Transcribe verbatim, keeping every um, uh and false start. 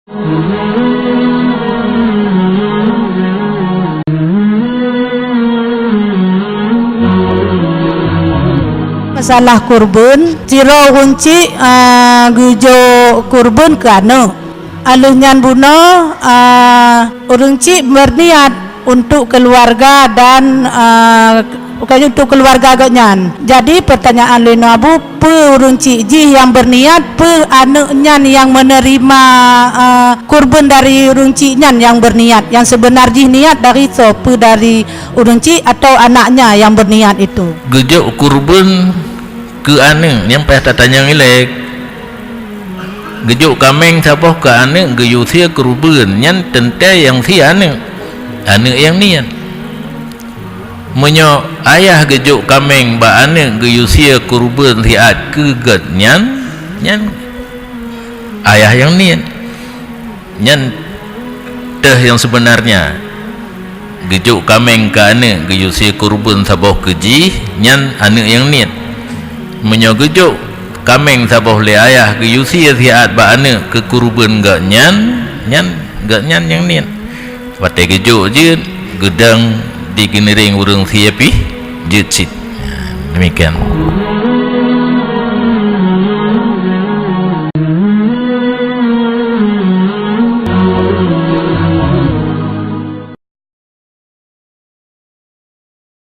Masalah kurban, sidroe ureuëng chik, a, geujok kurban keu aneuëk. Óh lheueh nyan bunoe, a, ureuëng chik beurniat untuk keuluwarga dan, a, bukan untuk keuluwarga gobnyan. Jadi, peurtanyaan lôn, Abu, peue ureuëng chik jih nyang beurniat, peue aneuëk nyan nyang meuneurima, a, kurban dari ureuëng chik nyan nyang beurniat, nyang seubeuna jih niat dari soe, peue dari ureuëng chik atawa anaknya nyang beurniat itu? Geujok kurban keu aneuëk, nyan payah tatanyong ilée. Geujok kaméng saboh keu aneuëk geuyue sie kurban, nyan teuntée nyang sie aneuëk, aneuëk nyang niet. Meunyoe ayah geujok kaméng bak aneuëk geuyue sie kurban siat keu gobnyan, nyan ayah nyang niet. Nyan teuh nyang seubeunarnya. Geujok kaméng keu aneuëk geuyue sie kurban saboh keu jih, nyan aneuëk nyang niet. Meunyoe geujok kaméng saboh lé ayah geuyue sie siat bak aneuëk keu kurban gobnyan, nyan gobnyan nyang niet. Watée geujok jeuet, geudong di keuniréng ureuëng sie pih jeuet cit. Demikian.